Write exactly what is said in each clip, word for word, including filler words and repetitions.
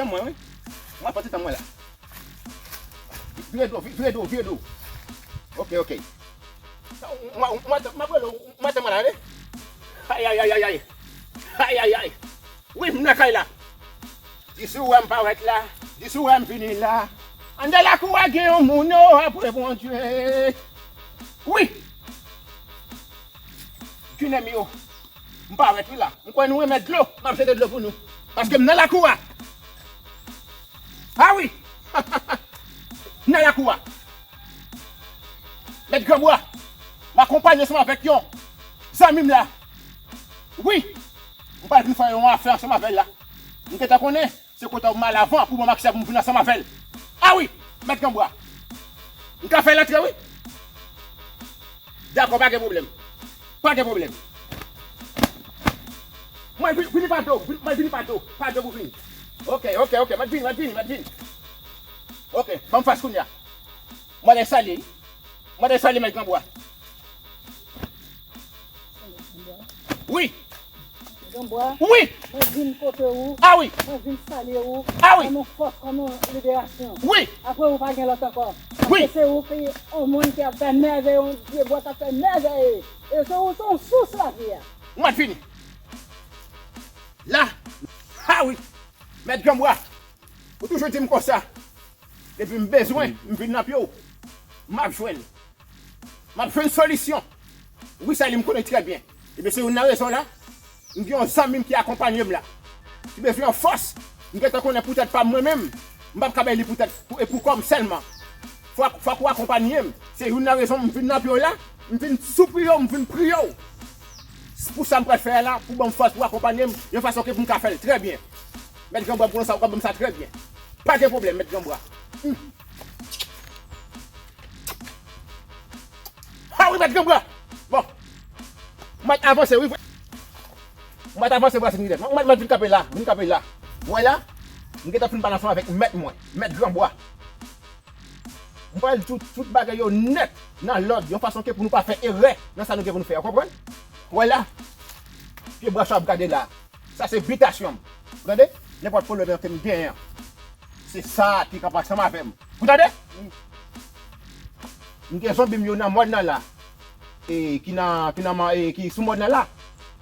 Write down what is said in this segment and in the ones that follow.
Tann mwen, wi. Mwen pran ti tan mwen la. Vire do, vi- vire do, vire do. Ok, ok. Mwen, mwen, mwen, mwen, mwen, mwen, mwen la, wi. Ay, ay, ay, ay, ay. Ay, ay, ay. Wi, m nan kay la. Di si w wè m parèt la. Di si w wè m vini la. Anndan lakou a gen yon moun, o, apre Bondye. Wi. Ginen m yo. M parèt wi la. M kwè nou renmen dlo. M ap jete dlo pou nou. Paske m nan lakou a. A wi. M nan lakou a. Mèt Granbwa. M akonpanye ansanm avèk yon zanmi m la. Wi. M pral vin fè yon afè ansanm avè l la. M gentan konnen. Se kote w mal avan pou ban m aksè pou m vin ansanm avè l. A wi, Mèt Granbwa. M ka fè l antre, wi. Dakò, pa gen pwoblèm. Pa gen pwoblèm. Mwen vin, vini pa do, vin- mwen vini pa do. Pa do pou vini. Ok, ok, ok. Mwen vini, mwen vini, mwen vini. Ok, ban m fas kounye a. Mwen salye, wi. Mwen salye Mèt Granbwa. Wi. Granbwa, wi. Mwen vin kote ou. A wi. Mwen vin salye ou. A wi. Kòm yon fòs, kòm yon liberasyon. Wi. Apre ou pa gen lòt ankò. Wi. Paske se ou ki yon moun ki ap fè mèvèy, yon pye bwa k ap fè mèvèy. E se ou, se yon sous lavi a. Mwen vini. La. A wi. Mèt Granbwa. Ou toujou di m konsa. Depi m bezwen, m vin nan pye w. M ap jwenn. M ap jwenn solisyon. Wi, sa li m konnen trè byen. Ebyen, se youn nan rezon la. M gen yon zanmi m ki akonpanye m la. Ki bezwen yon fòs. M gentan konnen pou tèt pa m mwen menm. M p ap ka bay li pou tèt, pou, e pou kò m sèlman. Fòk, fòk ou akonpanye m. Se youn nan rezon m vin nan pye w la. M vin sou priye w, m vin priye w. Pou sa m pral fè a la, pou ban m fòs, pou akonpanye m, yon fason ke pou m ka fè l trè byen. Mèt Granbwa, m konnen sa, ou ka ban m sa trè byen. Pa gen pwoblèm, Mèt Granbwa. Hmm. A wi, Mèt Granbwa! Bon. Mwen avanse, wi, vre. Mwen avanse, vwazen ridèt. Mwen, mwen vin kanpe la, vin kanpe la. Ou wè la? M gentan fin pale ansanm avèk mèt mwen, Mèt Granbwa. M pral di w tout bagay yo nèt nan lòd, yon fason ke pou nou pa fè erè nan sa nou gen pou nou fè a, w konprann? Ou wè la? Pye bwa sa w ap gade la. Sa se bitasyon m. Ou tande? Nenpòt pwoblèm ke m genyen an, se sa ki ka pase ansanm avè m. Ou tande? M gen zonbi m yo nan mòn nan la. E, ki nan, ki nan, e, ki sou mòn nan la.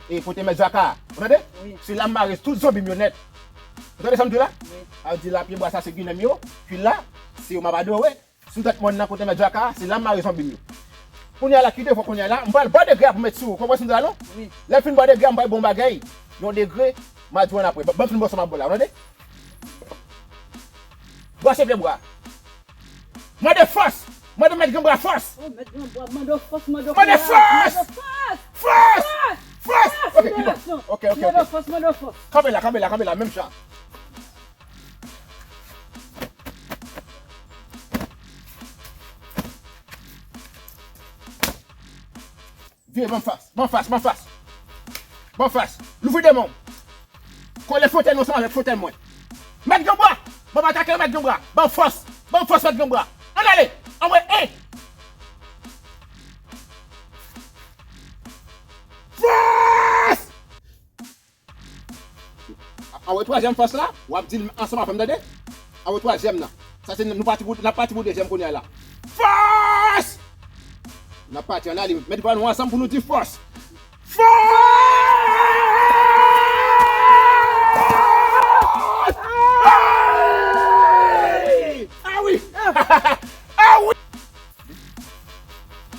E, kote mèt Djaka a. Ou tande? Wi. Se la m mare tout zonbi m yo nèt. Ou tande sa m di w la? Wi. A di la, pye bwa sa se ginen m yo. Pi la, se yo m ap adore. Sou tèt mòn nan kote mèt Djaka a, se la m mare zonbi m yo. Kounye a la, ki devan kounye a la, m pral ba w degre a pou m met sou ou. Konprann sa m di w la, non? Wi. Lè m fin ba w degre a, m pral ba w yon bagay. Yon degre, m a di w ann apre. Ban m fin ba w sa m ap ba w la, ou tande? Bwase pye bwa. Mande fòs! Mande mèt Granbwa fòs! Oh, mèt Granbwa, mande fòs, mande kouraj, mande fòs! Fòs! Fòs! Ok, ki bon. Ok, ok, ok. Mande fòs, mande fòs. Kanpe la, kanpe la, kanpe la, menm jan. Vire, ban m fas, ban m fas, ban m fas. Ban m fas. Louvri de men w. Kole fòtèy nou ansanm avèk fòtèy mwen. Mèt Granbwa! Ban m atake, mèt Granbwa! Ban m fòs! Ban m fòs, mèt Granbwa! Ann ale! Anvoye, en! Fòs! Anvoye twazyèm fòs la, w ap di l ansanm avè m, tande? Anvoye twazyèm nan. Sa se nou pati pou, n ap pati pou dezyèm kounye a la. Fòs! N ap pati, ann ale. Met bra nou ansanm pou nou di fòs. Fòs! Ay! A wi! A wi!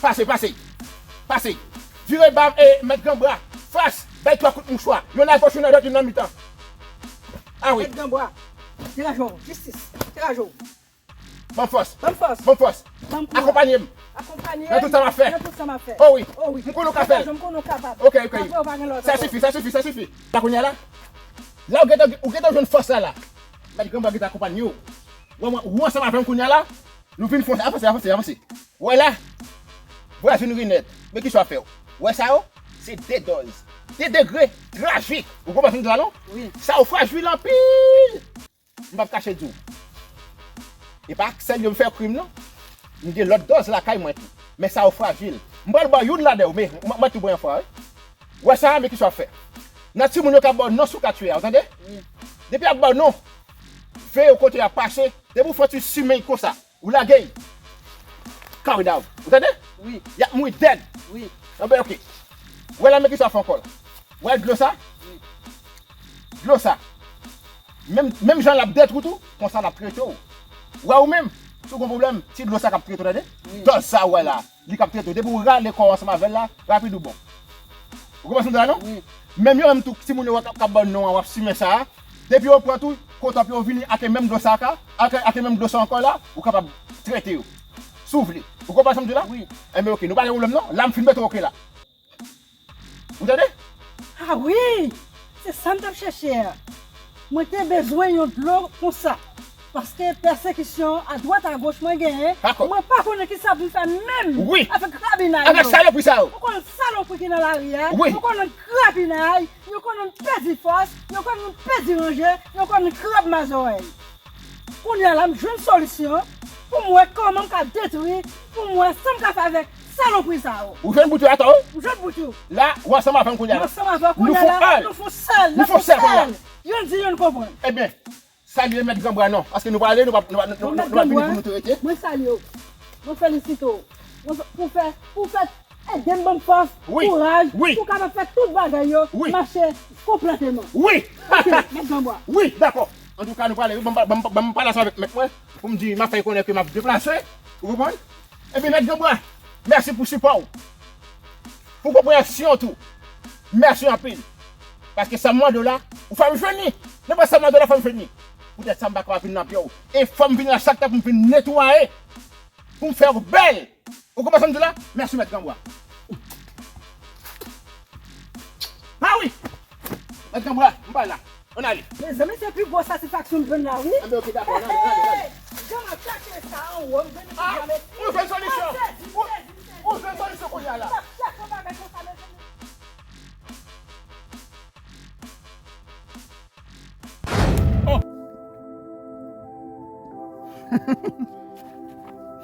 Pase, pase. Pase. Vire ba, e, mèt Granbwa. Fas. Bay twa kout mouchwa. Youn agoch, youn adwat, youn nan mitan. A wi. Mèt Granbwa. Degaje w. Jistis. Degaje w. Ban m fòs. Ban m fòs. Ban m fòs. Ban m kouraj. Akonpanye m. Akonpanye m. Nan tout sa m ap fè. Nan tout sa m ap fè. O wi. O wi. M konnen w ka fè l. Degaje w, m konnen w kapab. Ok, ok. Apre w pa gen lòt. Sa sifi, sa sifi, sa sifi. La kounye a la. La ou gentan, ou gentan jwenn fòs la la. Mèt Granbwa gentan akonpanye w. Ou, ou ansanm avè m kounye a la. Nou vin fòse, avanse, avanse, avanse. Wè la, vwazin Rinèt, men kisa w ap fè w. Wè sa yo, se de dòz, de degre trajik. Ou konprann sa m di w la, non? Wi. Sa yo frajil anpil. M p ap kache di w. E pa ak sèl yo m fè krim, non. M gen lòt dòz lakay mwen tou. Men sa yo frajil. M pral ba w youn ladan yo, men m, mwen tou pran yon fwa, wi. Wè sa, men kisa w ap fè. Nan timoun yo k ap ba w non sou katye a, ou tande? Wi. Depi y ap ba w non, Veye yo kote y ap pase, depi w fè yon ti simen konsa, ou lage y. Kadav. Ou tande? Wi. Y ap mouri dèd. Wi. Anben, oke. Wè la, men kisa w fè ankò la. Wè dlo sa? Wi. Dlo sa. Menm, menm jan l ap detwi w tou, konsa l ap trete w. Wè ou menm, si w gen pwoblèm, ti dlo sa k ap trete w, tande? Wi. Dòz sa ou wè la, li k ap trete w. Depi w rale kò w ansanm avè l la, rapid ou bon. Ou konprann sa m di w la, non? Wi. Menm yo menm tou, timoun yo k ap, k ap ba w non an, w ap simen sa a. Depi yo pran tou, kontòp yo vini ak menm dlo sa a, ak, ak menm dlo sa ankò la, ou kapab trete yo. Si w vle. Ou konprann sa m di w la? Wi. Enben, oke, nou pa gen pwoblèm, non? La, m fin mete w oke la. Ou tande? Ah wi! Se sa m t ap chèche a. Mwen te bezwen yon dlo konsa. Paske pèsekisyon adwat agoch mwen genyen, dakò, mwen pa konnen kisa pou m fè menm. Wi. Avèk grabinay yo. Avèk salopri sa yo. Ou konn salopri ki nan lari a. Wi. Ou konn grabinay, yo konn pèdi fòs, yo konn pèdi ranje, yo konn krab mazòrèy. Kounye a la, m jwenn solisyon pou m wè kòman m ka detwi, pou m wè sa m ka fè avèk salopri sa yo. Ou jwenn bout yo atò, wi? M jwenn bout yo. La, ou ansanm avè m kounye a la. M ansanm avè w kounye a la. Nou fon sèl. Nou fon sèl. Nou fon sèl kounye a. Youn di, youn konprann. Ebyen, salye Mèt Granbwa non, paske nou prale, nou p ap, nou p ap, nou, nou, nou p ap vini pou nou te rete. Mwen salye w. Mwen felisite w. Mwen fe-, pou fè, pou fè Ede m, ban m fòs, wi, kouraj, wi, pou w kapab fè tout bagay yo, wi, mache konplèteman. Wi. Oke, Mèt Granbwa. Wi, dakò. Antouka, nou prale, wi, ban m pa-, ban m pa-, ban m pale ansanm avèk mèt mwen, pou m di, m ap fè l konnen ke m ap deplase. Ou konprann? Epi Mèt Granbwa, mèsi pou sipò w. Pou konpreyansyon w tou. Mèsi anpil. Paske sa m mande w la, ou fè m jwenn li. Nenpòt sa m mande w la, fò m jwenn li. Poutèt sa, m pa kapab vin nan pye w. E fò m vin la chak tan pou m vin netwaye. Pou m fè w bèl. Ou konprann sa m di w la? Mèsi, Mèt Granbwa. Ah wi! Mèt Granbwa, m pral la. Ann ale. Mezanmi, se pi gwo satisfaksyon m jwenn la, wi. Anben, oke, dakò, ann ale, ann ale, ann ale. Hey! Jan m ap chache sa anwo, m jwenn li. Ah, ou jwenn solisyon. Ou, ou jwenn solisyon kounye a la. M ap chache yon bagay konsa, mezanmi. Oh!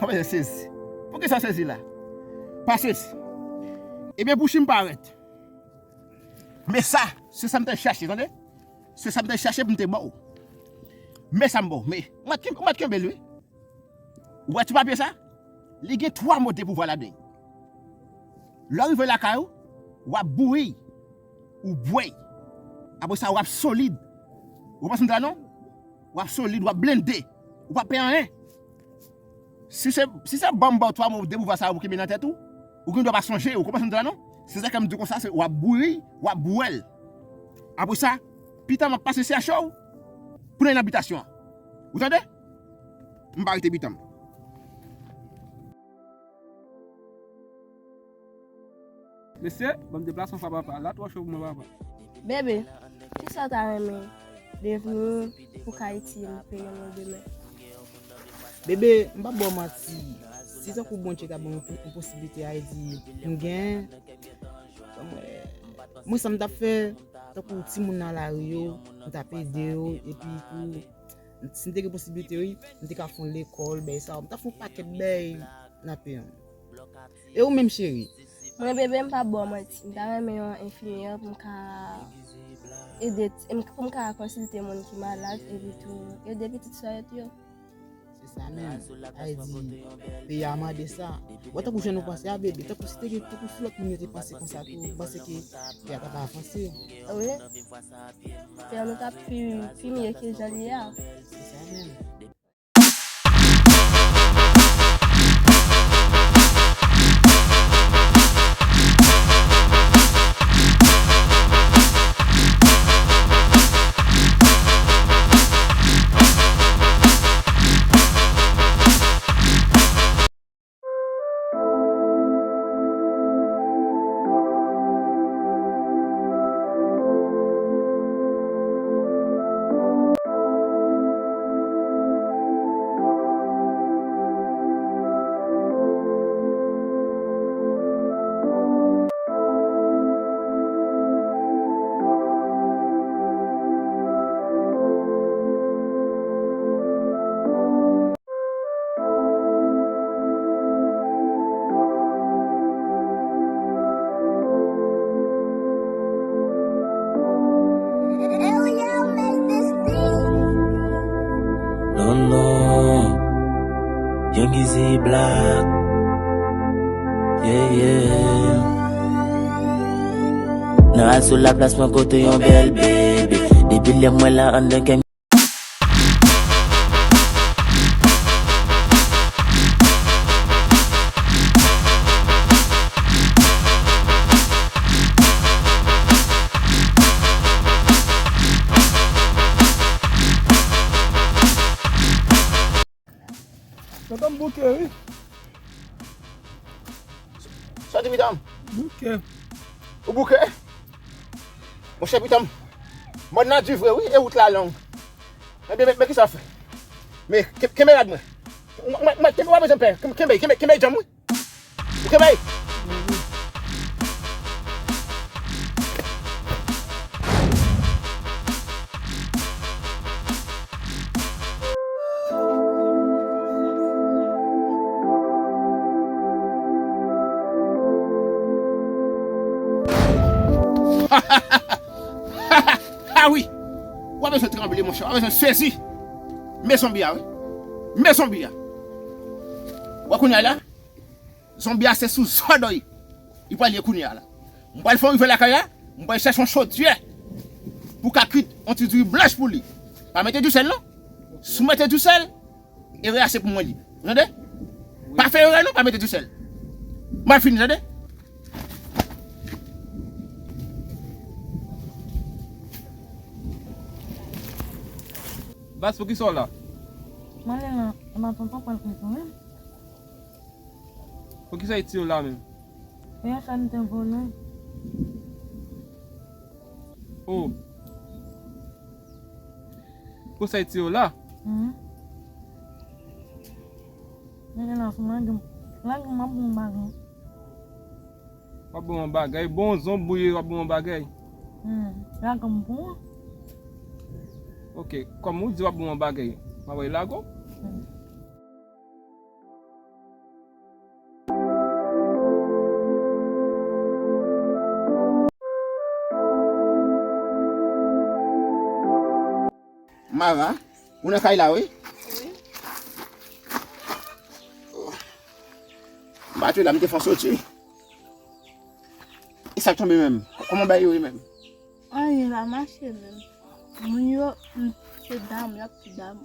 Mwen sezi. Poukisa w sezi la? Pa sezi. Ebyen, bouch m parèt. Men sa, se sa m te chache, tande? Se sa m te chache pou m te ba w. Men sa m ba w. Men, ou mèt kenbe, ou mèt kenbe l, wi. Ou wè ti papye sa? Li gen twa mo de pouvwa ladan l. Lè w rive lakay ou, w ap bouyi, ou bwè. Apre sa, w ap solid. Ou konprann sa m di la non? W ap solid, w ap blende. Ou p ap pè anyen. Si se, si se ban m ba w twa mo de pouvwa sa yo pou kenbe nan tèt ou, ou gen dwa pa sonje, ou konprann sa m di la non? Se sa k fè m di w konsa, se w ap bouyi, w ap bwè l. Apre sa, pita m ap pase chèche w pou n al nan bitasyon an. Ou tande? M pa rete pita m. Mesye, ban m deplase anfwa papa, la twò cho pou mwen papa. Bebe, kisa w ta renmen devni pou w ka itil peyi nou demen? Bebe, m p ap ba w manti. Si tankou Bondye ta ban m yon, yon posiblite a di m gen, mwen, mwen sa m t ap fè, tankou timoun nan lari yo, m t ap ede yo, epi tou, si m te gen posiblite, wi, m te ka fè yon lekòl, bay sa yo, m t ap fè yon pakèt bay nan peyi an. E ou menm, cheri? Mwen, bebe, m p ap ba w manti. M ta renmen yon enfimyè pou m ka ede, pou m ka konsilte moun ki malad, epi tou ede pitit sèt yo. Se sa menm. Sa vle di, peyi a mande sa. Bon, tankou jan nou panse a, bebe, tankou si te gen, tankou si lòt moun yo te panse konsa tou, ou panse ke peyi a t ap avanse? Wi. Peyi nou t ap pi, pi mye ke jan l ye a. Se sa menm. Non. Young Easy Black. Yeah, yeah. Nan al sou laplas mwen kote yon bèl bebe. Depi lè mwen la anndan kè m. Tonton m bouke wi. Sòti pitan m. Bouke. Ou bouke? Monchè pitan m. Mòn nan di vre wi, e wout la long. Ebyen, men, men kisa w fè? Men, ke- kenbe rad mwen. Mwen, mwen, mwen, kenbe, w pa bezwen pè. Kenbe, kenbe, kenbe, kenbe djanm wi. Ou kenbe? Ah wi! W ap bezwen tranble, monchè. W ap bezwen sezi. Men zonbi a, wi. Men zonbi a. W ap kounye a la? Zonbi a se sou zòd li. Li pral ye kounye a la. M pral fè w rive lakay la. M pral chèche yon chodyè pou w ka kwit yon ti diri blanch pou li. Pa mete disèl non. Si w mete disèl, erè a se pou mwen li. Ou tande? Pa fè erè non, pa mete disèl. M ap fini, tande? Baz, poukisa w la? Mwen ale nan, nan tonton pral kouri pou mwen. Poukisa y tiye w la menm? Pou yon sa m te vòlè. Oh. Poukisa y tiye w la? Mhm. Mwen gen la sou mwen, gen, la gen m ap bon bagay. W ap bon yon bagay. Bon, zonbi w ye, w ap bon yon bagay. Hmm. Lago m pou ou. Ok, kòm ou di w ap bon yon bagay, m ap bay lago. Hmm. Mara, ou nan kay la, wi? Wi. M pa t la, m te fè soti. E sa k tonbe menm? Kòman bagay yo ye menm? Anyen pa mache menm. Moun yo, m, se dam, y ap ti dam.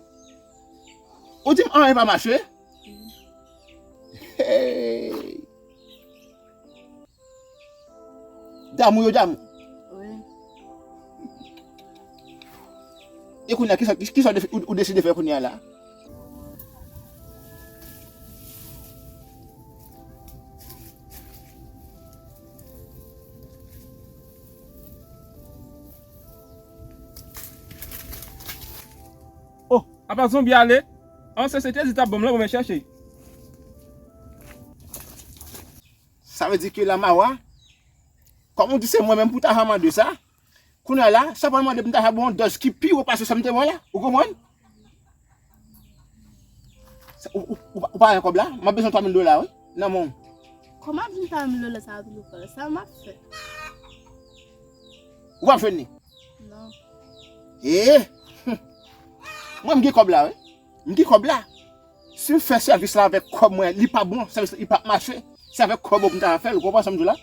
Ou di m anyen pa mache? Wi. Hey! Damou yo damou. Wi. E kounye a, kisa, kisa ou de- ou, ou deside fè kounye a la? Oh, apa zonbi ale? An se se te di t ap ban m lan pou mwen chèche. Sa vle di ke la Mawa, kòm ou di se mwen menm pou ta va mande sa, kounye a la, sa pral mande pou m ta va ba w yon dòz ki pi wo pase sa m te ba w la. Ou konprann? Sa- Ou, ou, ou, pa- ou pa gen kòb la? M ap bezwen twa mil dola, wi, nan men w. Kòman vin twa mil dola sa ap vin fè? Sa m ap fè? Ou p ap jwenn li? Non. Ee! Mwen, m gen kòb la, wi. M gen kòb la. Si m fè sèvis la avèk kòb mwen, li pa bon, sèvis la, li p ap mache. Se avèk kòb ou pou m ta fè l, ou konprann sa m di w la?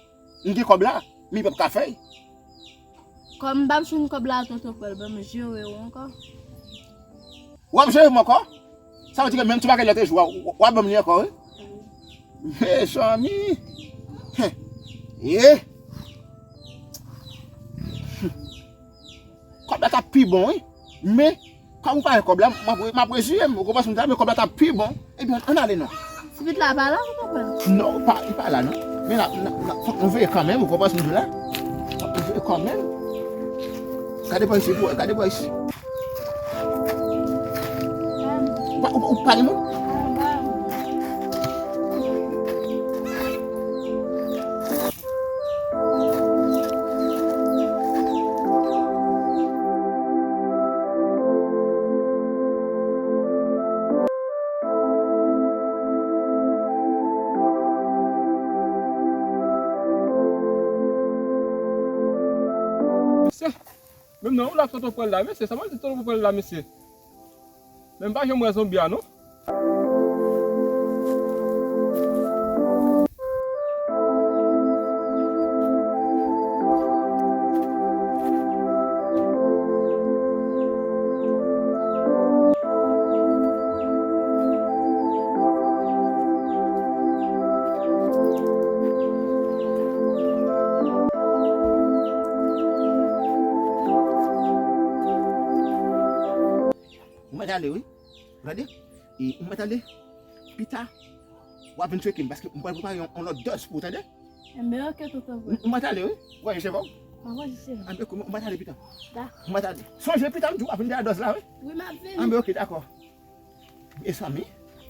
M gen kòb la, men li p ap ka fè l. Kòm m p ap jwenn kòb la, tonton Pòl, ban m jere w ankò. W ap jere m ankò? Sa vle di ke menm ti bagay la te jwe a, w, w ap ban m li ankò, wi? Mezanmi! Hen! Ye! Kòb la t ap pi bon, wi. Men, kòm ou pa gen kòb la, m ap, m ap reziye m. Ou konprann sa m di la, men kòb la t ap pi bon. Ebyen, ann ale non. Ti pitit la pa la, ou konprann? Non, li pa, li pa la, non. Men n ap, n ap, n ap, fòk nou veye kanmenm, ou konprann sa m di la? Fòk nou veye kanmenm. Gade bò isit, gade bò isit. Ou pa, ou, ou pa gen moun? Mesye, menm nan ou la tonton pral la, mesye, sa mwen di tonton pral la, mesye. Men m pa janm wè zonbi a non. Ou mèt ale wi. Gade, e, ou mèt ale. Pita, w ap vin tcheke m, paske m pral prepare yon, yon lòt dòz pou ou, tande? Enben, oke, tonton Pwèl. Ou mèt ale wi. Ou wè, je vòm. Mwen wè, je vòm. Anben, ou mèt ale, Pita. Dakò. Ou mèt ale. Sonje, Pita, m di w ap vin dèyè dòz la, wi. Wi, m ap vini. Anben, oke, dakò. Mezanmi.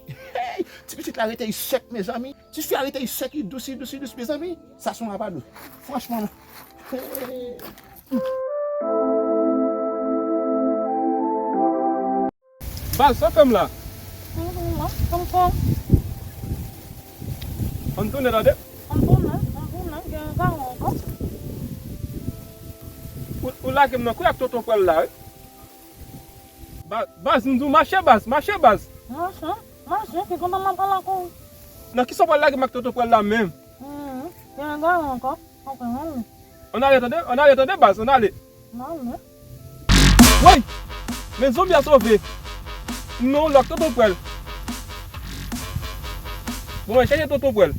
Hey, ti pitit la rete sèk, mezanmi. Ti fi a rete sèk, li dous, li dous, li dous, mezanmi. Sa se yon rapadou. Franchman, non. Hey. Baz, sa w fè m la? Ann tounen, tande? Ann tounen, ann tounen, gen yon garan ankò. Ou, ou lage m nan kouy ak tonton Pwèl la, wi. Ba-, baz, m di w mache, baz, mache, baz. Mache, mache, ki kontan m ap pale ak ou. Nan kisa w pral lage m ak tonton Pwèl la menm? Hmm, gen yon garan ankò. Ann ale, tande, ann ale, tande, baz, ann ale. Ann ale. Woy! Men zonbi a sove. Non, lòk tonton Pwèl. Bon, mwen chèche tonton Pwèl.